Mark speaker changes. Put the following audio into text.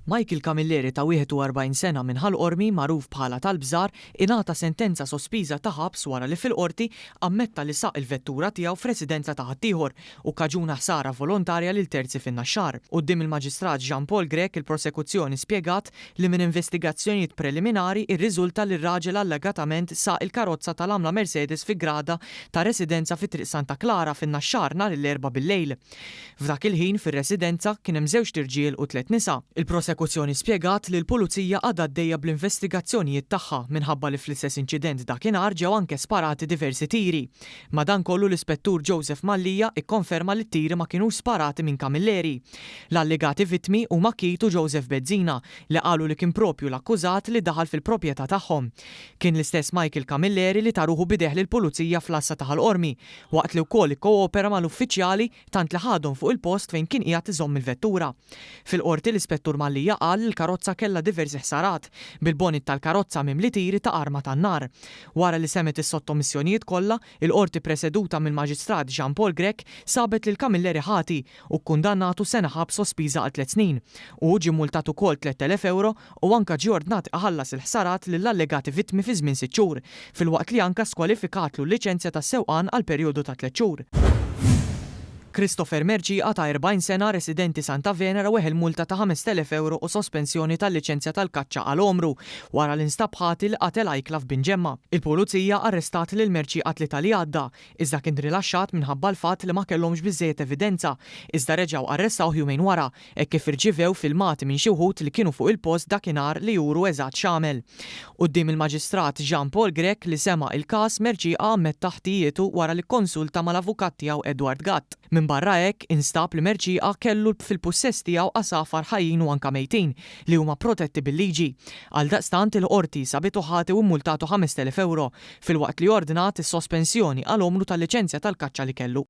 Speaker 1: Michael Camilleri ta' 41 sena minn Ħal Qormi magħruf bħala Tal-Bżar ingħata sentenza sospiża ta' ħabs wara li fil-Qorti ammetta li saq il-vettura tiegħu f'residenza ta' ħaddieħor u kkaġuna ħsara volontarja lil terzi fin-Naxxar. Quddiem il-Maġistrat Jean Paul Grech il-prosekuzzjoni spjegat li minn investigazzjonijiet preliminari rriżulta li r-raġel allegatament saq il-karozza tal-għamla Mercedes fi grada ta' residenza fi Triq Santa Klara fin-Naxxar nhar l-Erbgħa bil-lejl. F'dak il-ħin fir-residenza kien hemm żewġt irġiel u tlett nisa. Il-prosekuzzjoni spjegat li l-Pulizija għadha għaddejja bl-investigazzjonijiet tagħha minħabba li fl-istess inċident dakinhar ġew anke sparati diversi tiri. Madankollu l-Ispettur Joseph Mallia ikkonferma li t-tiri ma kinux sparati minn Camilleri. L-allegati vittmi huma Keith u Joseph Bezzina li qalu li kien proprju l-akkużat li daħal fil-proprjetà tagħhom. Kien l-istess Michael Camilleri li ta ruħu b'idejh lill-Pulizija fl-għassa ta' Ħal Qormi waqt li wkoll ikkoopera mal-uffiċjali tant li ħadhom fuq il-post fejn kien qiegħed iżomm il-vettura. Fil-Qorti l-Ispettur Mallia qal li l-karozza kellha diversi ħsarat, bil-bonnet tal-karozza mimli tiri ta' arma tan-nar. Wara li semgħet is-sottomissjonijiet kollha, il-Qorti preseduta mill-Maġistrat Jean Paul Grech sabet lil Camilleri ħati u kkundannatu sena ħabs sospiża għal tlett snin. Hu ġie mmultat ukoll 3,000 ewro u anka ġie ordnat iħallas il-ħsarat lill-allegati vittmi fi żmien sitt xhur, filwaqt li anka skwalifikatlu l-liċenzja tas-sewqan għal perjodu ta' tlett xhur. Christopher Mercieca ta' 40 sena, residenti Santa Venera weħel multa ta' 5,000 ewro u sospensjoni tal-liċenzja tal-kaċċa għal għomru wara li nstab ħati li qatel ajkla f'Binġemma. Il-Pulizija arrestat lil Mercieca t-Tlieta li għadda, iżda kien rilaxxat minħabba l-fatt li ma kellhomx biżżejjed evidenza, iżda reġgħu arrestawh jumejn wara, hekk kif irċivew filmati minn xi wħud li kienu fuq il-post dakinhar li juru eżatt x'għamel. Quddiem il-Maġistrat Jean Paul Grech li sema' il-każ, Mercieca ammetta ħtijietu wara li kkonsulta mal-avukat tiegħu Edward Gatt. Minbarra hekk, instab li Mercieca kellu fil-pussess tiegħu għasafar ħajjin u anka mejtin, li huma protetti bil-liġi. Għaldaqstant, il-Qorti sabitu ħati u mmultatu 5,000 ewro, filwaqt li ordnat is-sospensjoni għal għomru tal-liċenzja tal-kaċċa li kellu.